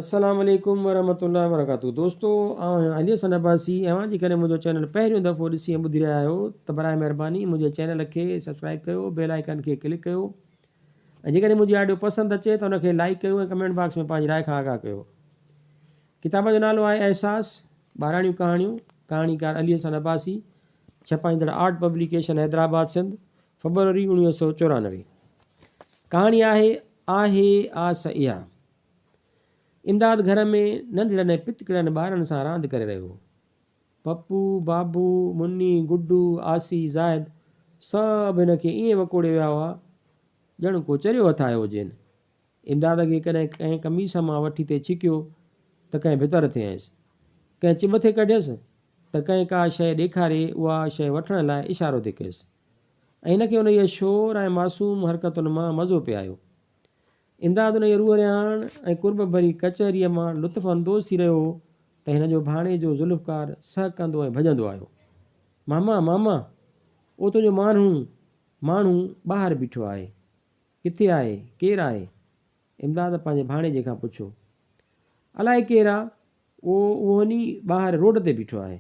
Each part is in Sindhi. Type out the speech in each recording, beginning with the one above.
السلام عليڪم ورحمة الله وبرڪاته دوستو آئون آهيان علي حسن عباسي اوهان جيڪڏهن منهنجو چينل پهريون دفعو ڏسي ۽ ٻڌي رهيا آهيو ته برائي مهرباني منهنجي چينل کي سبسڪرائب ڪيو بيل آئيڪن کي ڪلڪ ڪيو ۽ جيڪڏهن منهنجي آڊيو پسند اچي ته ان کي لائيڪ ڪيو ۽ ڪمينٽ باڪس ۾ پنهنجي راء کان آگاهه ڪيو ڪتاب جو نالو آهي احساس ٻاراڻيون ڪهاڻيون ڪهاڻيڪار علي حسن عباسي ڇپائيندڙ آرٽ پبليڪيشن حيدرآباد سنڌ فبروري 1994 ڪهاڻي آهي آهي آس اها امداد گهر ۾ ننڍڙن ۽ پتڪڙن ٻارن سان راند ڪري رهيو هو. پپو، بابو، مني، گڊو، آسي، زاهد سڀ هن کي ائين وڪوڙي ويا هئا، ڄڻ ڪو چريو هٿ آيو هجين. امداد کي ڪڏهن ڪنهن قميص مان وٺي ٿي ڇڪيو ته ڪنهن ڀتر ٿي هنيس. ڪنهن چٻ ٿي ڪڍيس ته ڪنهن ڪا شيء ڏيکاري اها شيء وٺڻ لاء اشارو ٿي ڪيس. ۽ هن کي انهيء شور ۽ معصوم حرڪتن مان مزو پئي آيو. امداد انهيء روح رهاڻ ۽ قرب ڀري ڪچهريء مان لطف اندوز ٿي رهيو هو ته هن جو ڀاڻيجو ذوالفقار سهڪندو ۽ ڀڄندو آيو. ماما! ماما! او تنهنجو مانهون، ماڻهو، ٻاهر بيٺو آهي. ڪٿي آهي؟ ڪير آهي؟ امداد پنهنجي ڀاڻيجي کان پڇيو. الائي ڪير آ؟ او اهو ني ٻاهر روڊ تي بيٺو آهي.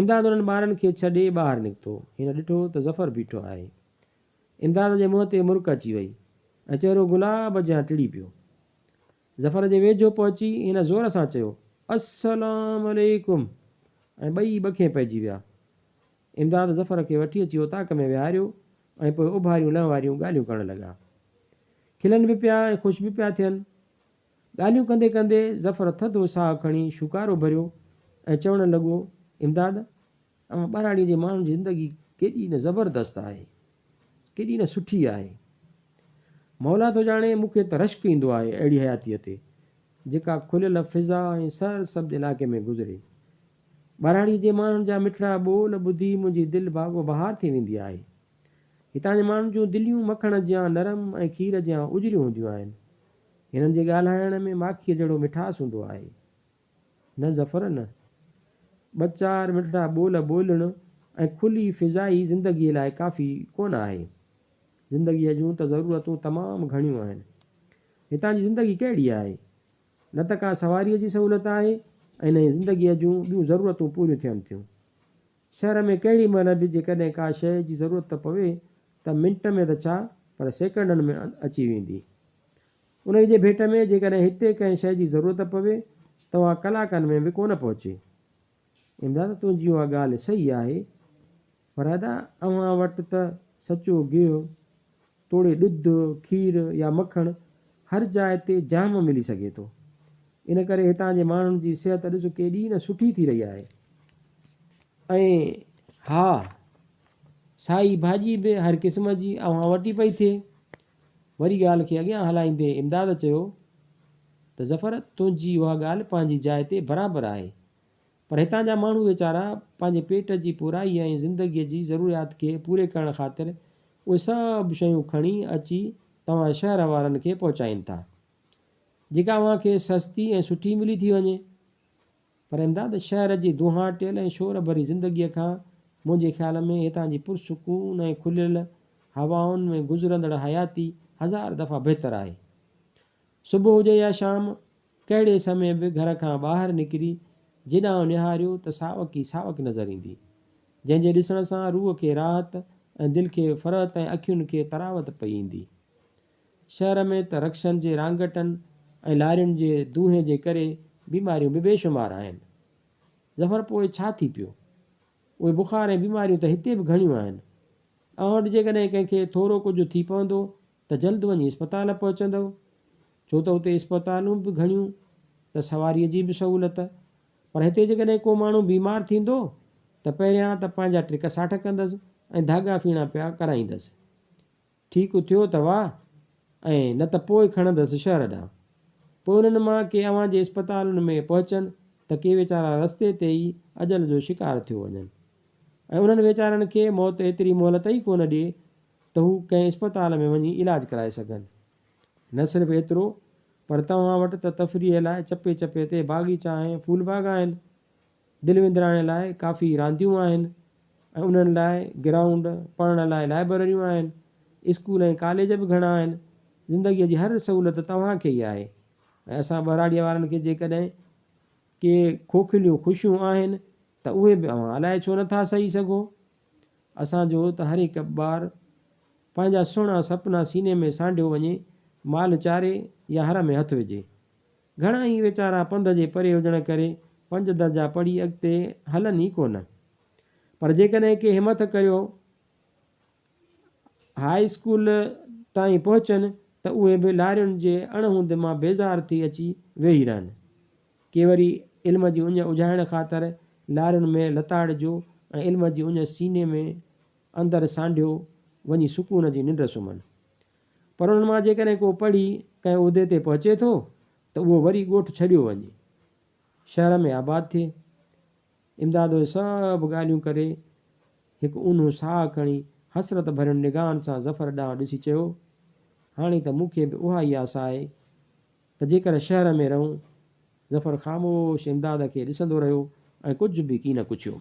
امداد انهن ٻارن کي ڇڏي ٻاهر نڪتو. هن ڏٺو ته ظفر بيٺو آهي. امداد جي منهن تي مرڪ اچي وئي ۽ چهرو گلاب جيان ٽڙي پيو. ظفر جي ويجهو پهچي هن زور سان چيو، السلام عليڪم ۽ ٻئي ٻکين پئجي ويا. امداد ظفر کي وٺي اچي اوطاق ۾ ويهاريو ۽ پوء اڀاريون لهواريون ڳالهيون ڪرڻ لڳا. کلن به پيا ۽ خوش به پيا ٿين. ڳالهيون ڪندي ڪندي ظفر ٿڌو ساهه کڻي شوڪارو ڀريو ۽ چوڻ لڳو، امداد! اوهان ٻهراڙيء جي ماڻهن جي زندگي ڪيڏي نه زبردست آهي، ڪيڏي نه سٺي آهي. مولا ٿو ڄاڻي مون کي ته رشڪ ايندو آهي اهڙي حياتيء تي، جيڪا کليل فضا ۽ سرسبز علائقي ۾ گذري. ٻهراڙيء جي ماڻهن جا مٺڙا ٻول ٻڌي منهنجي دل باغ و بهار ٿي ويندي آهي. هتان جي ماڻهن جون دليون مکڻ جيان نرم ۽ کير جيان اجريون هونديون آهن. هنن جي ڳالهائڻ ۾ ماکيء جهڙو مٺاس هوندو آهي. نه ظفر نه. ٻه چار مٺڙا ٻول ٻولڻ ۽ کلي فضا ئي زندگيء لاء ڪافي ڪونه آهي. زندگيء جون ته ضرورتون تمام گهڻيون آهن. هتان جي زندگي ڪهڙي آهي؟ نه ته ڪا سواريء جي سهولت آهي ۽ نه ئي زندگيء جون ٻيون ضرورتون پوريون ٿين ٿيون. شهر ۾ ڪهڙي مهل به جيڪڏهن ڪا شيء جي ضرورت پوي ته منٽ ۾ ته ڇا پر سيڪنڊن ۾ اچي ويندي. انهيء جي ڀيٽ ۾ جيڪڏهن هتي ڪنهن شيء جي ضرورت پوي ته اها ڪلاڪن ۾ به ڪونه پهچي. امداد تنهنجي اها ڳالهه صحيح آهي پر ادا اوهان وٽ ته سچو گيهه توڙي ڏڌ، کير يا مکڻ هر جاء تي جام ملي سگهي ٿو. ان ڪري هتان جي ماڻهن جي صحت ڏس ڪيڏي نه سٺي ٿي رهي آهي. ۽ ها سائي ڀاڄي به هر قسم جي اوهان وٽ ئي پئي ٿئي. وري ڳالهه کي اڳيان هلائيندي امداد چيو ته ظفر تنهنجي اها ڳالهه پنهنجي جاء تي برابر آهي پر هتان جا ماڻهو ويچارا پنهنجي پيٽ جي پورائي ۽ زندگيء جي ضروريات کي پوري ڪرڻ خاطر اهي سڀ شيون کڻي اچي توهان شهر وارن کي پهچائين ٿا جيڪا اوهان کي سستي ۽ سٺي ملي ٿي وڃي. پر امداد شهر جي دونهاٽيل ۽ شور ڀري زندگيء کان منهنجي خيال ۾ هتان جي پرسڪون ۽ کليل هوائن ۾ گذرندڙ حياتي هزار دفعا بهتر آهي. صبح هجي يا شام، ڪهڙي سمي به گهر کان ٻاهر نڪري جيڏانهن نهاريو ته ساوڪ ئي ساوڪ نظر ايندي، جنهن جي ڏسڻ سان روح کي راحت ۽ دل کي فرحت ۽ اکين کي طراوت پئي ايندي. شهر ۾ ته رڪشن جي رانگٽن ۽ لارين جي دونهين جي ڪري بيماريون به بيشمار آهن. ظفر پوء ڇا ٿي پيو؟ اهي بخار ۽ بيماريون ته هتي به گهڻيون آهن. اوهان وٽ جيڪڏهن ڪنهن کي ٿورو ڪجهه ٿي پوندو ته جلد وڃي اسپتال پهچندؤ. ڇو ته اتي اسپتالون به گهڻيون ته سواريء جي به سهولت. پر هتي جيڪڏهن ڪو ماڻهو بيمار ٿيندو ته پهريان ته پنهنجا ٽرڪ ساٺ ڪندس ۽ ڌاڳا ڦيڻا پيا ڪرائيندس. ٺيڪ ٿيو ته واهه ۽ نه ته پوء کڻندس شهر ڏانهن. پوء انهن مان ڪي اوهان جي اسپتالن ۾ پهچن ته ڪي ويچارا رستي تي ئي اجل جو شڪار ٿيو وڃن ۽ انهن ويچارن کي موت ايتري مهلت ئي ڪونه ڏئي ته هو ڪنهن اسپتال ۾ وڃي علاج ڪرائي سگهن. نه صرف ايترو پر توهان وٽ ته تفريح لاء چپي چپي تي باغيچا ۽ ڦول باغ آهن. دل وندرائڻ لاء ڪافي رانديون آهن ۽ انهن لاء گرائونڊ، پڙهڻ لاء لائبرريون آهن، اسڪول ۽ ڪاليج به گهڻا آهن، زندگيء جي هر سهولت توهان کي ئي آهي ۽ اسان ٻهراڙيء وارن کي جيڪڏهن ڪي کوکليون خوشيون آهن ته اهي به اوهان الائي ڇو نٿا سهي سگهو. اسان جو ته هر هڪ ٻار پنهنجا سهڻا سپنا سيني ۾ سانڍيو وڃي مال چاري يا هر ۾ هٿ وجهي. گهڻا ئي ويچارا پنڌ جي پري هجڻ ڪري پنج درجا پڙهي اڳتي هلن ئي ڪونه. پر جيڪڏهن ڪي همٿ ڪريو هاء اسڪول تائين پهچن ته اهي به لارين جي اڻ هوند مان بيزار ٿي اچي ويهي رهن. ڪي وري علم جي اڃ اجهائڻ خاطر لارين ۾ لتاڙجو ۽ علم جي اڃ سيني ۾ اندر سانڍيو وڃي سڪون جي ننڊ سمهن. پر انهن مان جيڪڏهن ڪو پڙهي ڪنهن عهدي تي پهچي ٿو ته اهو وري ڳوٺ ڇڏيو وڃي شهر ۾ آباد ٿئي. امداد اهي سڀ ڳالهيون ڪري هڪ اونهو ساهه کڻي حسرت ڀرين نگاهن سان ظفر ڏانهن ڏسي چيو، هاڻي ته مون کي به اها ئي آس آهي ته جيڪر شهر ۾ رهون. ظفر خاموش امداد کي ڏسندو رهيو ۽ ڪجهه به ڪين ڪڇيو.